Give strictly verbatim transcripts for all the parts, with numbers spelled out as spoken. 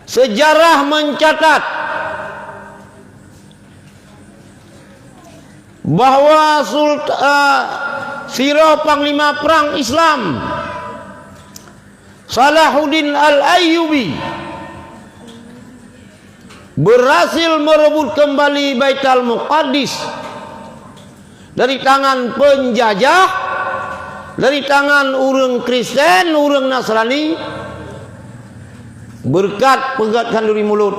Sejarah mencatat bahwa Sult-, eh, sidroe panglima perang Islam, Salahuddin Al-Ayyubi, berhasil merebut kembali Baitul Muqaddis dari tangan penjajah, dari tangan ureuëng Kristen, ureuëng Nasrani, berkat peugét khanduri mulod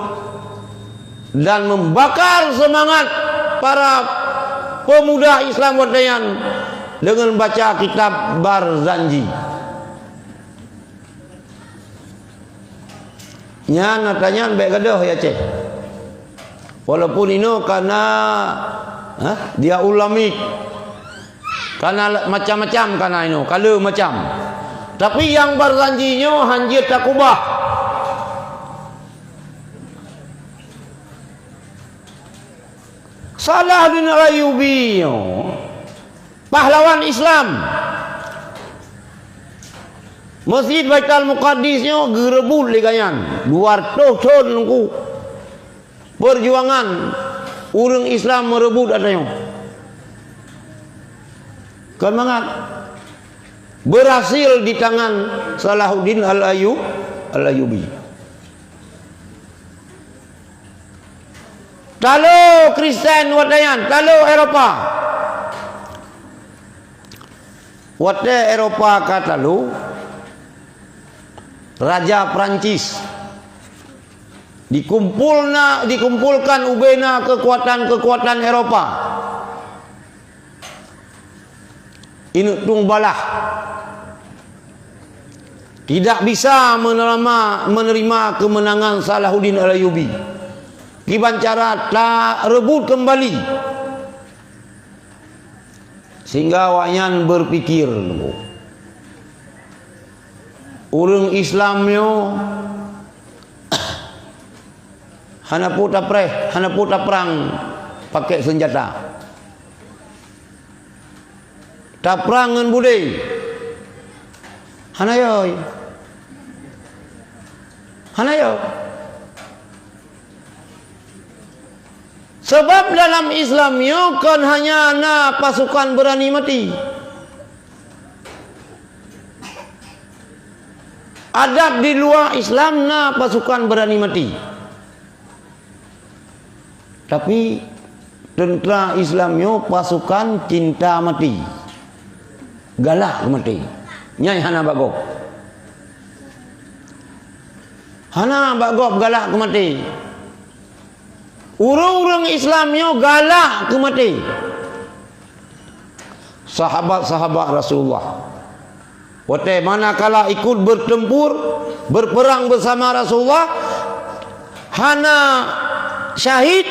dan membakar semangat para pemuda Islam watée nyan dengan baca kitab Barzanji. Nyan ata nyan bék gadôh ya Aceh. Walaupun inoe kana, ha, dia ulamik. Kana macam-macam kana inoe, kala macam. Tapi nyang Barzanji nyoe hanjeuet takubah. Salahuddin Ayyubi nyoe pahlawan Islam. Masjid Baitul Muqaddis nyoe geureubot lé gobnyan dua ratus thon nungku. Perjuangan ureuëng Islam merebut ata nyoe. Kon mangat, berhasil di tangan Salahuddin Al-Ayu-, Al-Ayyubi. Talo Kristen watée nyan, talo Eropa. Watée Eropa ka talo, Raja Prancis dikumpulna, dikumpulkan ubena kekuatan-kekuatan Eropa. Ineuk tueng balah tidak bisa menerima, menerima kemenangan Salahuddin Al-Ayyubi. Kiban cara tarebut kembali. Sehingga awaknyan berpikir, ureuëng Islam nyoe hana peue tapreh, hana peue taprang pakai senjata. Taprang ngon budé. Hana yo. Hana yo. Sebab dalam Islam nyoe kon hanya na pasukan berani mati. Adat di luwa Islam na pasukan berani mati. Tapi teuntara Islam nyoe pasukan cinta mati. Galak keu maté. Nyan hana bak gob. Hana bak gob galak keu maté. Ureuëng-ureuëng Islam nyoe galak keu maté. Sahabat-sahabat Rasulullah, watée manakala ikut bertempur, berperang bersama Rasulullah, hana syahid,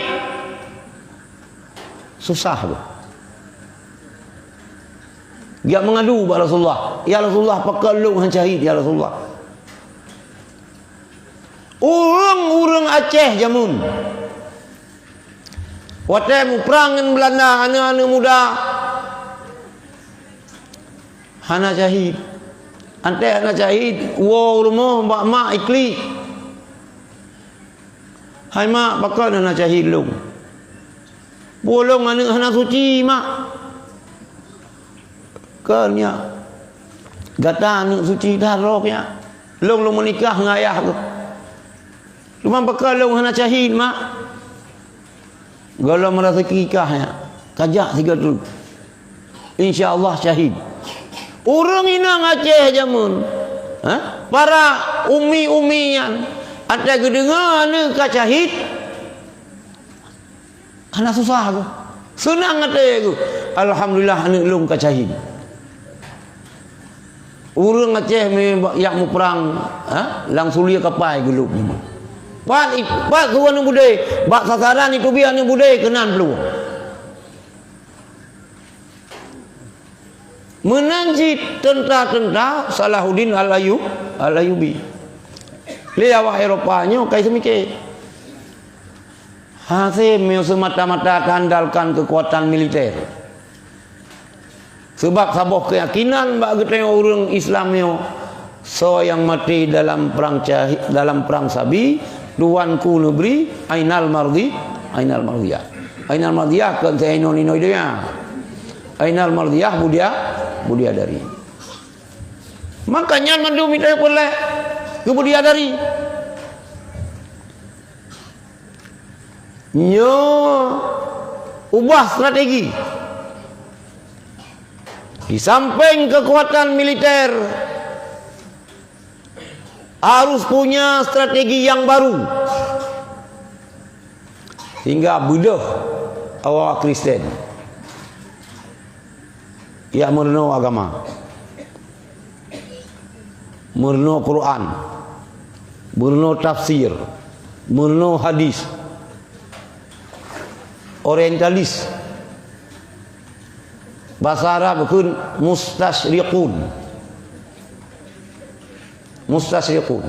susah tu. Dia mengadu bak Rasulullah, "Ya Rasulullah, pakon lôn hana syahid, ya Rasulullah?" Ureuëng-ureuëng Aceh jameun, watée muprang ngon Beulanda, aneuëk-aneuëk muda hana syahid. Anté hana syahid, woe u rumoh bak mak iklik. "Hai mak, pakon hana syahid lôn?" "Peue lôn aneuëk hana suci, mak?" "Kon nyak, gata aneuëk suci that roh nyak. Lôn, lôn meunikah ngon ayah keuh. Cuma pakon lôn hana syahid, mak?" "Gohlom raseuki kah nyak, kajak sigoe teuk. Insya Allah syahid." Ureuëng inong Aceh jameun, ha? Para umi-umi nyan, anté geudeungoe aneuëk ka syahid, hana susah keuh. Seunang até keuh. "Alhamdulillah, aneuëk lôn ka syahid." Ureuëng Aceh me-, jak muprang, ha? Lam sulie kapai geulop nyoe. Pat i-, pat su aneuëk budé, bak sasaran iteubiet aneuëk budé keunan peuluwang. Meunan cit teuntara-teuntara Salahuddin Al-Ayu-, Al-Ayyubi. Lé awak Eropa nyoe kai seumike. Hase meunyoe seumata-mata taandalkan keukuatan militer. Seubab saboh keuyakinan bak geutanyoe ureuëng Islam nyoe, soe nyang maté dalam prang cahi-, dalam prang sabi, Tuanku negeri, ainal mardi, ainal mardiyah. Ainal mardiyah kon seuinong inong idea. Ainal mardiyah budia, budia dari. Maka nyan mandum itu peureulée keu budia dari. Nyoe ubah strategi. Di samping kekuatan militer, harus punya strategi yang baru. Sehingga beudôh awak Kristen. Yak meurunoe agama, meurunoe Quran, meurunoe tafsir, meurunoe hadis, orientalis. Bahasa Arab kheun mustasyriqun. Mustasyriqun.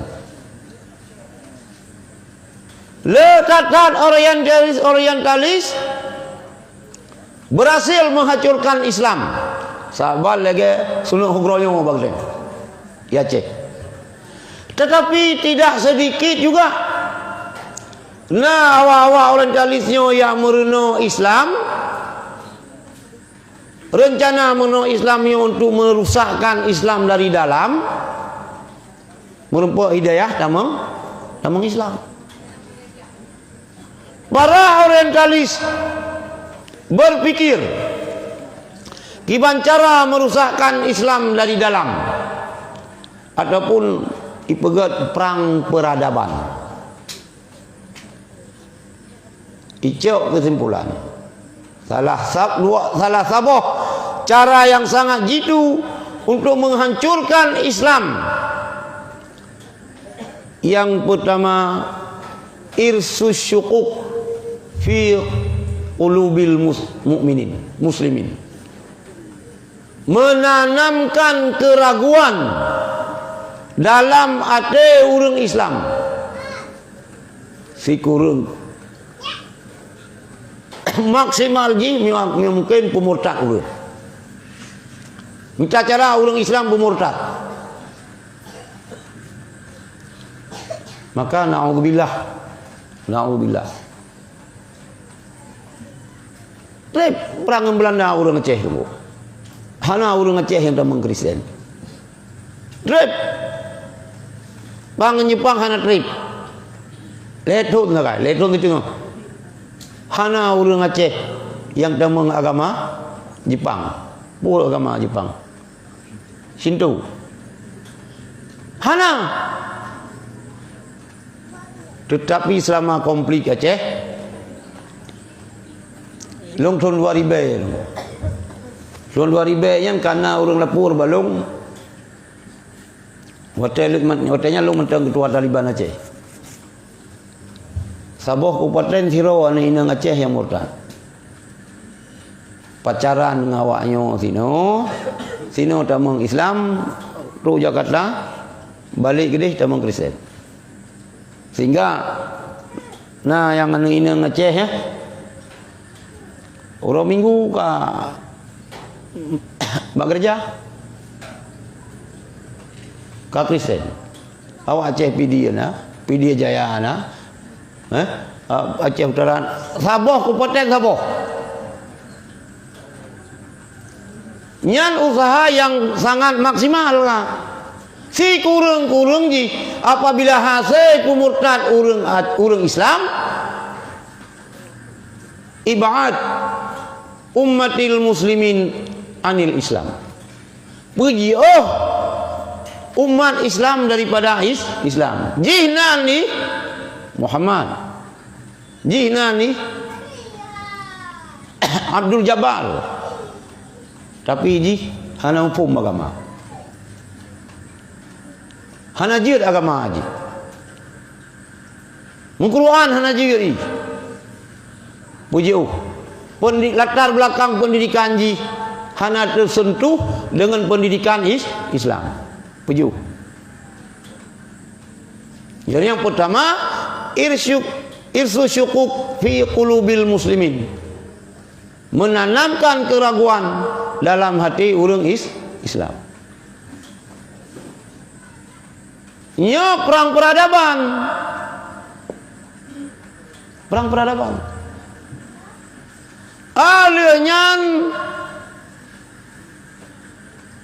Le that-that orientalis-orientalis berhasil menghancurkan Islam. Saban lagée sunut hugroe nyoe bak geutanyoe. Ya, céh. Tetapi tidak sedikit juga na awak-awak orientalis nyoe nyang meurunoe Islam, rencana meurunoe Islam nyoe untuk merusakkan Islam dari dalam. Meurumpok hidayah tamong, tamong Islam. Para orientalis berpikir kiban cara merusakkan Islam dari dalam ataupun ipeugét perang peradaban. Icok kesimpulan. Salah sab-, dua, salah saboh cara yang sangat jitu untuk menghancurkan Islam. Yang pertama, irsus syukuk fi qulubil mus-, mukminin, muslimin. Menanamkan keraguan dalam até ureuëng Islam. Sikureueng maksimal jih mi-, mi-, mungkin peumurtad ureuëng. Mita cara ureuëng Islam peumurtad. Maka naudzubillah. Naudzubillah. Trép prang ngon Beulanda ureuëng Aceh tu. Hana ureuëng Aceh nyang tamong Kristen. Trép. Prang ngon Jepang hana trép. Lhée thon sagai, lhée thon siteungoh. Hana ureuëng Aceh nyang tamong agama Jepang. Peue agama Jepang? Shinto. Hana. Tetapi selama konflik Aceh, lôn thon dua ribée, thon dua ribée nyan ka na ureuëng lapor bak lôn, watée lôn, watée nyan lôn mantong keutua Taliban Aceh. Saboh kabupaten sidroe aneuëk inong Aceh nyang murtad. Pacaran ngon awak nyoe sinoe, sinoe tamong Islam, trok Jakarta, balek keudeh tamong Kristen. Sehingga na nyang aneuëk inong Aceh, ya, uroe Minggu ka bak gereja, ka Kristen. Awak Aceh Pidie na, Pidie Jaya na, eh, Aceh Utara, saboh kabupaten saboh. Nyan usaha nyang sangat maksimal lah. Sikureueng-kureueng jih apabila hase peumurtad ureuëng, ureuëng Islam, ib'ad ummatil muslimin anil Islam. Peujiôh umat Islam daripada is-, Islam. Jih nan ni Muhammad. Jih nan ni Abdul Jabbar. Tapi jih hana muphom agama. Hana jeuet agama jih. Meuquran hana jeuet jih. Peujiôh. Pendi-, latar belakang pendidikan jih hana teuseuntuh deungon pendidikan is-, Islam. Peujiôh. Jadi nyang pertama, irsyuk-, irsu syukuk fi qulubil muslimin. Menanamkan keraguan dalam hati ureuëng is-, Islam. Nyoe perang peradaban. Perang peradaban. Ah, lheueh nyan,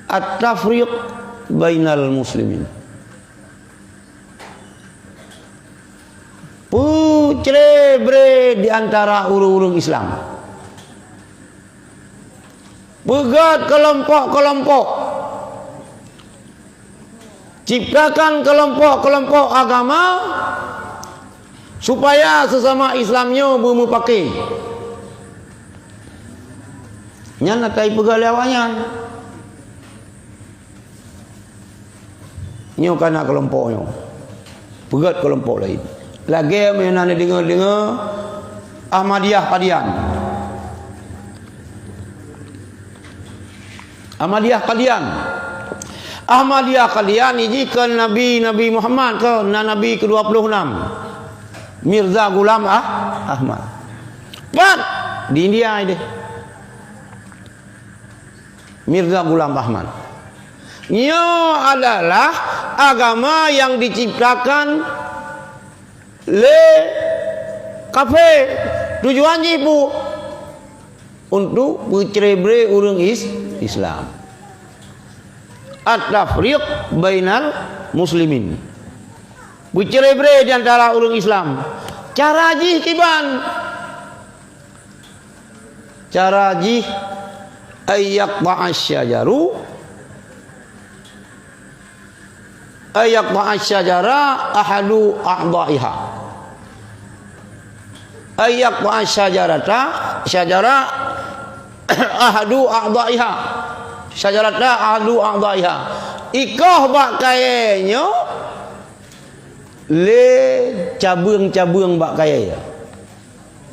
at-tafriq bainal muslimin. Peucre-bre di antara ureuëng-ureuëng Islam. Peugét keulompok-keulompok. Ciptakan keulompok-keulompok agama supaya seusama Islam nyoe beumeupaké. Nyan ata ipeugah lé awaknyan. Nyoe kana keulompok nyoe. Peugét keulompok laén. Lagée meunan deungoe-deungoe Ahmadiyah Qadian. Ahmadiyah Qadian. Ahmadiyah Qadian jih kon Nabi, Nabi Muhammad, kon na Nabi kedua puluh enam. Mirza Ghulam Ah-, Ahmad. Pat di India ideh. Mirza Ghulam Ahmad. Nyoe adalah agama nyang diciptakan lé kafé. Tujuan jih peue? Untuk peucre-bre ureuëng Is-, Islam. At-tafriq bainal muslimin. Peucre-bre di antara ureuëng Islam. Cara jih kiban? Cara jih, ayyaqta'a syajaru, ayyaqta'a syajara ahadu a'dha'iha. Ayyaqta'a syajarata, syajara ahadu a'dha'iha. Syajarata ahadu a'dha'iha. Ikoh bak kayée nyoe lé cabeueng-cabeueng bak kayée.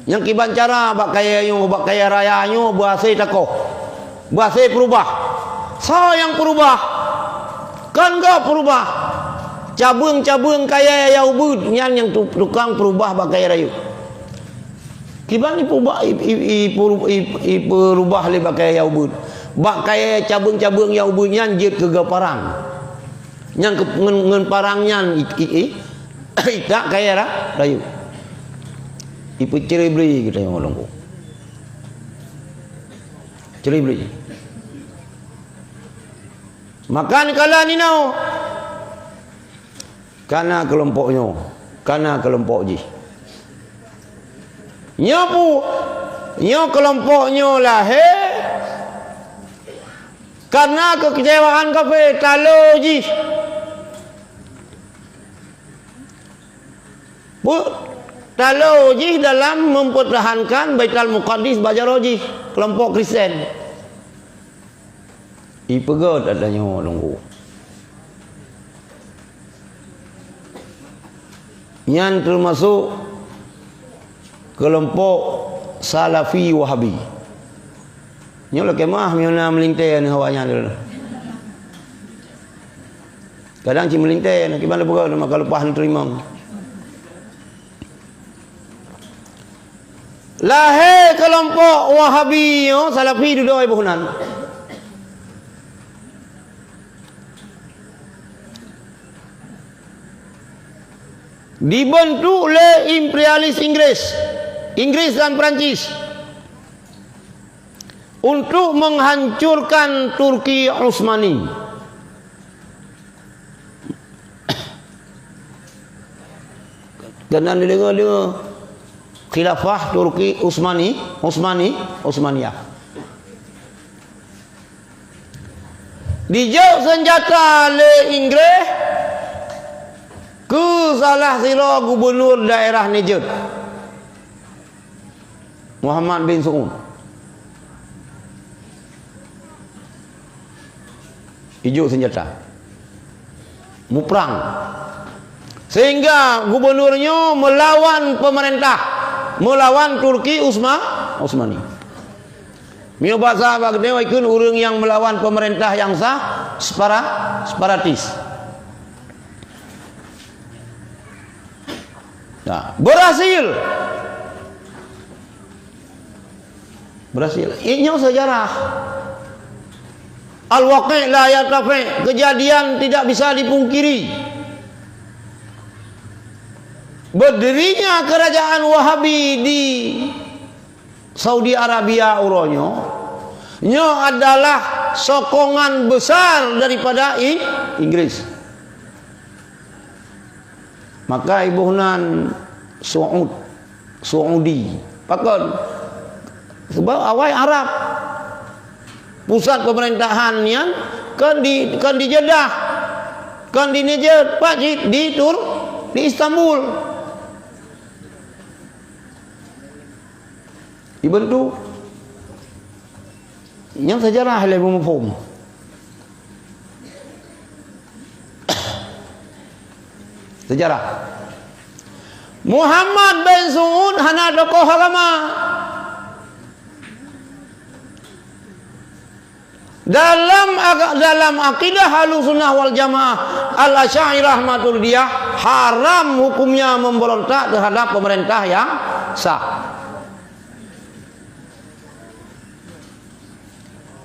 Nyang kiban cara bak kayée nyoe, bak kayée raya nyoe beuhasé takoh, beuhasé peurubah. Soe nyang peurubah? Kon gob peurubah. Cabeueng-cabeueng kayée nyang ubit nyan nyang tu-, tukang peurubah bak kayée rayeuk. Kiban ipeurubah, i-, i-, i-, peuru-, i-, ipeurubah lé bak kayée nyang ubit. Bak kayée cabeueng-cabeueng nyang ubit nyan jeuet keu geuparang. Nyang keu-, ngon, ngon parang nyan i-, i-, i-, itak kayée ra-, rayeuk. Ipeucre-bre geutanyoe lôn kok. Cre-bre. Maka neukalon inoe. Kana keulompok nyoe, kana keulompok jih. Nyoe peue? Nyoe keulompok nyoe lahé karena keukecewaan kafé, talo jih. Peue? Talo jih dalam mempertahankan Baitul Muqaddis bak jaroe jih, keulompok Kristen. Ipeugét ata nyoe lôn kok. Nyan teumasok keulompok Salafi Wahabi. Nyoe lakée meuah meunyoe na meulintée ngon awaknyan. Kadang cit meulintée, na kiban peugah maka leupah neuteurimong. Lahé keulompok Wahabi nyoe, Salafi dudoe boh nan. Dibentuk lé imperialis Inggris, Inggris dan Perancis, untuk menghancurkan Turki Utsmani. Keunan deungoe-deungoe khilafah Turki Utsmani, Utsmani, Utsmaniyah. Dijok seunjata lé Inggréh keu salah sidroe gubunur daerah Najd, Muhammad bin Saud. Ijok seunjata. Muprang. Sehingga gubunur nyoe meulawan peumeurintah, meulawan Turki Usma-, Utsmani. Meunyoe basa bak geutanyoe ikheun ureuëng nyang meulawan peumeurintah nyang sah, separa-, separatis. Nah, berhasil. Berhasil. Inyoe sejarah. Al-waqi' la yartafi', kejadian tidak bisa dipungkiri. Berdirinya kerajaan Wahabi di Saudi Arabia uroe nyoe, nyoe adalah sokongan besar daripada I-, Inggris. Maka iboh nan Saud, Saudi. Pakon? Sebab awai Arab. Pusat pemerintahan nyan kan di, kan di Jeddah. Kan di Najd, pak cit di Tur-, di Istanbul. Dibantu. Nyang sejarah lé muphom. Sejarah. Muhammad bin Saud hana tokoh agama. Dalam aga-, dalam akidah Ahlussunnah wal Jamaah, Al-Asy'ariyah Maturidiyah, haram hukumnya memberontak terhadap pemerintah yang sah.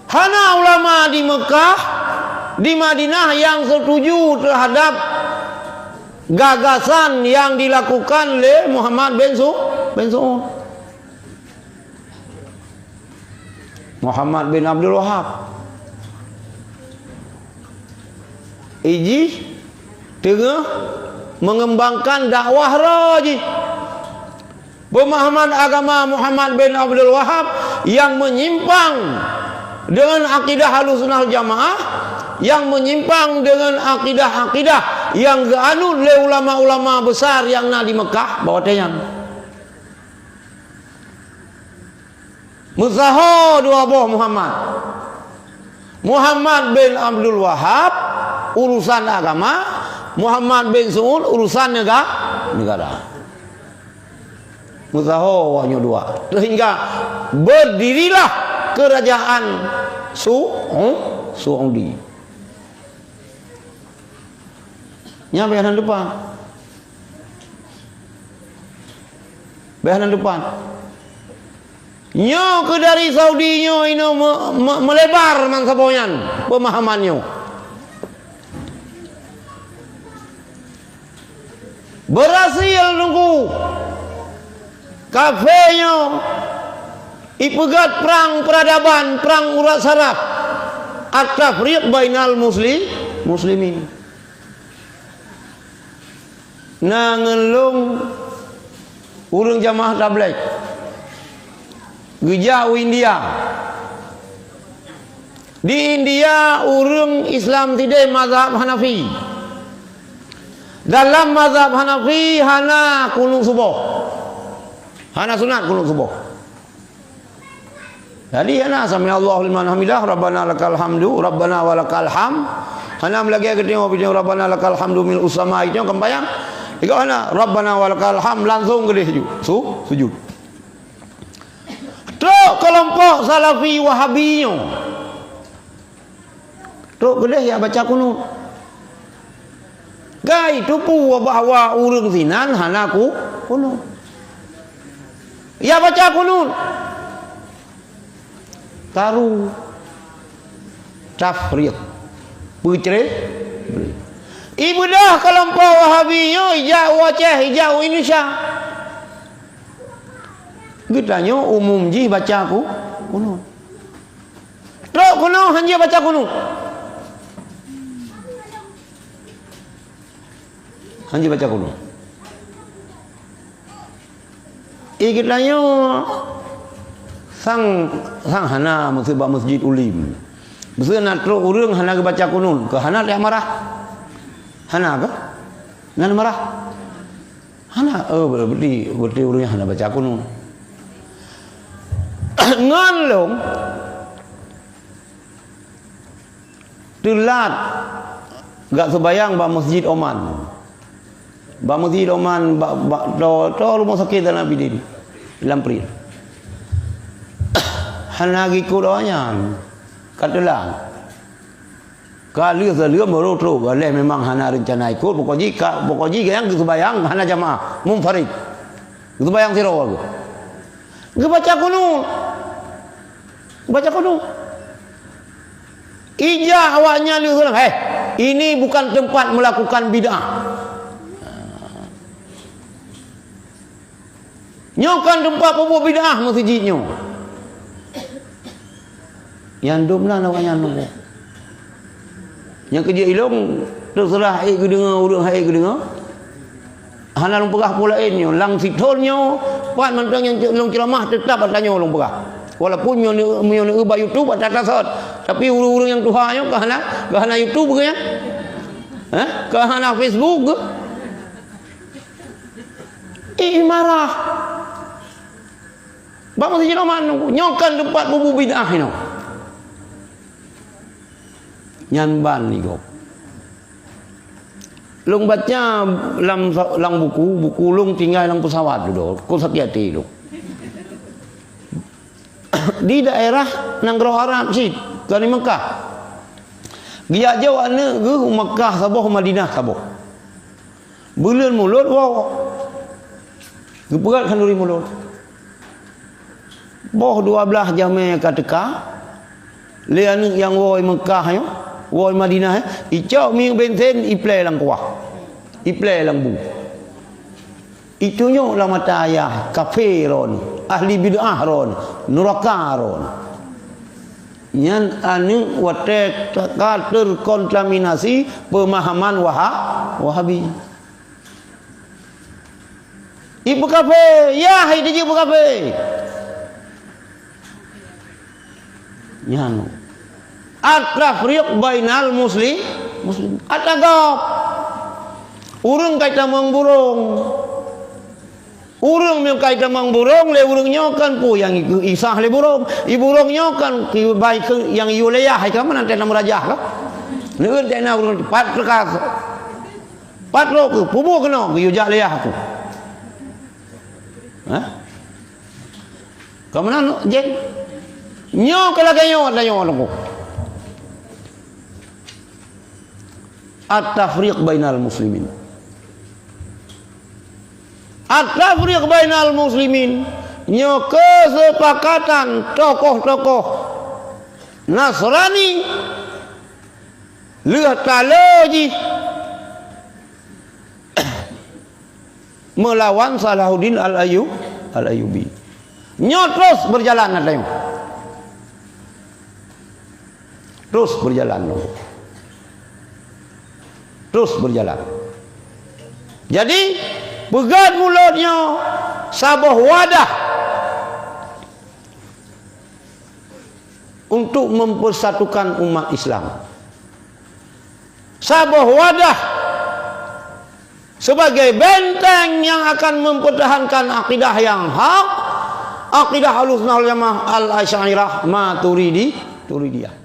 Hana ulama di Mekah, di Madinah yang setuju terhadap gagasan yang dilakukan lé Muhammad bin Su-, bin Saud. Muhammad bin Abdul Wahab. Ijih teungoh mengembangkan dakwah roh jih. Pemahaman agama Muhammad bin Abdul Wahab yang menyimpang dengan akidah Ahlussunnah wal Jamaah, yang menyimpang dengan akidah-akidah yang geuanut lé ulama-ulama besar yang na di Mekah, bak watée nyan. Meusaho dua boh Muhammad. Muhammad bin Abdul Wahab, urusan agama, Muhammad bin Saud, urusan nega-, negara. Meusaho awak nyoe dua. Sehingga berdirilah kerajaan Su-, Saudi. Nyan beh nan depan. Beh nan depan. Nyoe keu dari Saudi nyoe inoe me-, me-, meulebar mansaboh nyan pemahaman nyoe. Berhasil teungku kafé nyoe ipeugét prang peradaban, prang urat saraf, at-tafriq bainal musli-, muslimin. Na ngon lôn ureuëng jamaah tabligh geujak u India. Di India ureuëng Islam sideh mazhab Hanafi. Dalam mazhab Hanafi hana kunut suboh. Hana sunat kunut suboh. Jadi hana sami Allahu liman hamidah, Rabbana lakal hamdu, Rabbana walakal ham. Hana meulagée geutanyoe, Rabbana lakal hamdu mil usama itu kan bayang. Iko hana Rabbana walakal ham langsung geudeh ju. Su, sujud. Trok kelompok Salafi Wahabi nyoe. Trok keudeh ya baca kunut. Gai tupu bahwa ureuëng sinan hana ku kunut. Ya baca kunut. Taru tafriq. Peucre. Ibeudôh kelompok Wahabi nyoe ijak u Aceh, ijak u Indonesia. Geutanyoe umum jih baca ku kunut. Trok keunoe hanjeuet baca kunut. Hanjeuet baca kunut. Eh, geutanyoe sang, sang hana meuseuba masjid ulim. Meuseu na trok ureuëng hana geubaca kunut, keu hana lé marah. Hana kah? Ngon marah. Hana, oh, berarti, berarti ureuëng hana baca kunut. Ngon lôn teulat gak seubayang bak Masjid Oman. Bak Masjid Oman, bak, bak to, to rumah sakit Zainal Abidin lam Prit. Hana gikut awaknyan. Ka teulat. Ka lheueh saleuem baru trok, lheueh memang hana reuncana ikot, pokok jih ka, pokok jih nyang geuseubayang hana jamaah, munfarid. Geuseubayang sidroe geuh. Geubaca kunut. Geubaca kunut. Ijak awaknyan lheueh saleuem, "Hei, ini bukan tempat melakukan bid'ah." Nyoe kan teumpat peubuet bid'ah meuseujid nyoe. Nyang dum na awaknyan nunggu. Nyang keujeuet ilong teuseurah ék geudeungoe ureuëng hai ék geudeungoe. Hana lôn peugah peue laén nyoe, lam sithon nyoe, pat mantong nyang lôn ceuramah teutap ata nyoe lôn peugah. Walaupun meunyoe neu-, meunyoe neueu bak YouTube ata tasot, tapi ureuëng-ureuëng nyang tuha nyoe ka hana, ka hana YouTube ke nyan? Hah? Ka hana Facebook ke? Ih, marah. Bak meuseujid Roman nyoe kan teumpat peubuet bid'ah inoe. Nyan ban ni gob. Lôn baca lam, lam buku, buku lôn tinggai lam pesawat dudoe, kon sakét até lôn. Di daerah nanggroe Arab cit, kon di Mekah. Geujak jok aneuëk geuh u Mekah saboh, Madinah saboh. Buleuen mulod woe. Geupeugét khanduri mulod. Boh dua blaih jamé ka teuka, lé aneuëk nyang woe Mekah nyoe, woe Madinah, eh, icok minyeuk bensin, iplé lam kuah, iplé lam bu. Itunyok lam mata ayah, kafé droeneuh, ahli bid'ah droeneuh, nuraka droeneuh. Nyan aneuëk watée ka terkontaminasi pemahaman Waha-, Wahabi. Ipeukafe, yah, iteujeuet peukafe. Nyan. At-tafriq bainal musli-, muslim. Atagab. Ureuëng ka itamong burong. Ureuëng meunyoe ka itamong burong lé ureuëng nyoe kan peue nyang isah lé burong. I burong nyoe kan kibai keu nyang iyue lé yah, hai ka meunan teuh na meurajah ka. Neueun teuh na ureuëng pat teuka. Pat roh keuh, pubuh keunoe keu yue jak lé yah aku. Hah? Ka meunan jén? Nyoe ka lagée nyoe, lagée nyoe lagoe. At-tafriq bainal muslimin. At-tafriq bainal muslimin. Nyoe keusepakatan tokoh-tokoh Nasrani lheueh talo jih meulawan Salahuddin Al-Ayu-, Al-Ayyubi. Nyoe terus berjalan ata nyoe. Terus berjalan. Terus berjalan. Jadi, peugét mulod nyoe saboh wadah untuk mempersatukan umat Islam. Saboh wadah sebagai benteng yang akan mempertahankan akidah yang hak, akidah Ahlussunnah wal Jamaah Al-Asy'ariyah Maturidi, Turidiyah.